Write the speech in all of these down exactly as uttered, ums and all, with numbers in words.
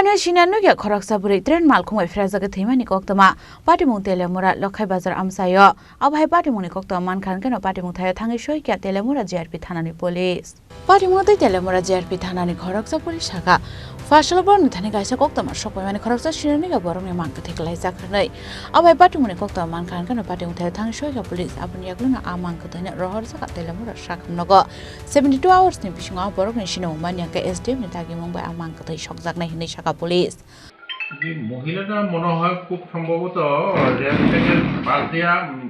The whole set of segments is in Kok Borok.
Sina nugya khoroksa bwrwi train malkhung bai phrajagwi thwimani koktwma. Patimung Telemura Lokhai Bazar amchaio. Abo hai patimungni koktwma mankha hwnkhe no patimung thaio thangwi soikha Telemura G R P thanani police. Patimung tei Telemura G R P thanani khoroksa police sakha. Phasalo borokni thani kaisa koktwma sokpaimani khoroksa sinani ga borokni mang kwthwi kwlaijak hwnwi. Abo hai patimungni koktwma mankha hwnkhe no patimung thaio thangwi soikha police. Aboni yagulono a mang kwthwino rohorjak Telemura sakhamnogo. Seventy two hours ni bisingo a borokni sinimung manya hwnkhe S D M ni dagimung bai a mang kwthwi sokjaknai hwnwi sakha police. যে মহিলাটা মনে হয় খুব সম্ভবত রেল ট্রেনের পাশ দিয়া, উম,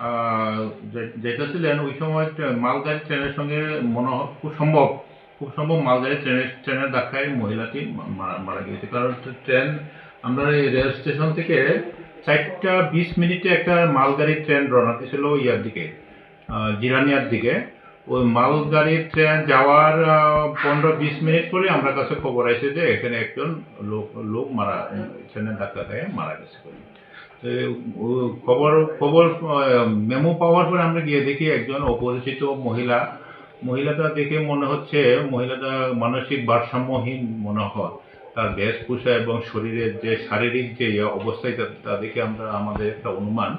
আহ, যে-, যেতেছিলেন, ওই সময় ট্রে-, মালগাড়ি ট্রেনের সঙ্গে মনে হয় খুব সম্ভব, খুব সম্ভব মালগাড়ি ট্রেনের, ট্রেনের ধাক্কায় মহিলাটি মা-, মারা, মারা গিয়েছে। কারণ ট্রে-, ট্রেন, আমরা এই রেল স্টেশন থেকে চারটা বিশ মিনিটে একটা মালগাড়ি ট্রেন রওনা দিয়েছিল ইয়ার দিকে, আহ, জিরানিয়ার দিকে। ওই মালগাড়ি ট্রেন যাওয়ার, আহ, পনেরো বিশ মিনিট পরে আমরা কাছে খবর আসে যে এখানে একজন লোক, লোক মারা, ট্রেনের ধাক্কা খেয়ে মারা গেছে। তো, ও খবর, খবর, আহ, মেমো পাওয়ার পরে আমরা গিয়ে দেখি একজন অপরিচিত মহিলা। মহিলাটা দেখে মনে হচ্ছে মহিলাটা মানসিক ভারসাম্যহীন মনে হয়। তার বেশভূষা এবং শরীরের যে শারীরিক যে ইয়ে অবস্থা, এটা, তা দেখে আমরা, আমাদের একটা অনুমান,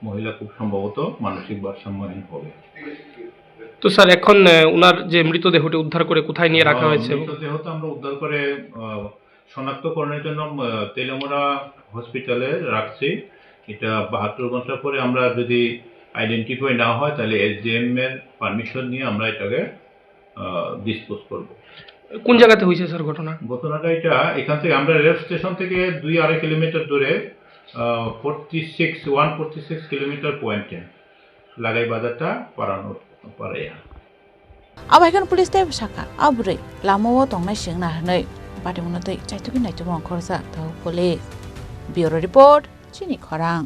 মহিলা খুব সম্ভবত মানসিক ভারসাম্যহীন হবে। তো স্যার, এখন, আহ, ওনার যে মৃতদেহটি উদ্ধার করে কোথায় নিয়ে রাখা আহ, হয়েছে? মৃতদেহ তো আমরা উদ্ধার করে, আহ, শনাক্তকরণের জন্য, আহ, তেলিয়ামুড়া হসপিটালে রাখছি। এটা বাহাত্তর ঘন্টা পরে আমরা যদি আইডেন্টিফাই না হয়, তাহলে এসডিএম এর পারমিশন নিয়ে আমরা এটাকে, আহ, ডিসপোজ করব। কোন জায়গাতে হয়েছে স্যার ঘটনা? ঘটনাটা এটা, এখান থেকে আমরা রেল স্টেশন থেকে দুই আড়াই কিলোমিটার দূরে, uh, forty six, one forty six kilometre পয়েন্টে লাগাই বাজারটা পারানোর পারে। Abo hai kheno police tei sakha, a bwrwi lamao tongnai se wngna hwnwi patimungno tei chaitugwi naitugwi ongkhorjak tabuk police. Bureau report, chini khorang.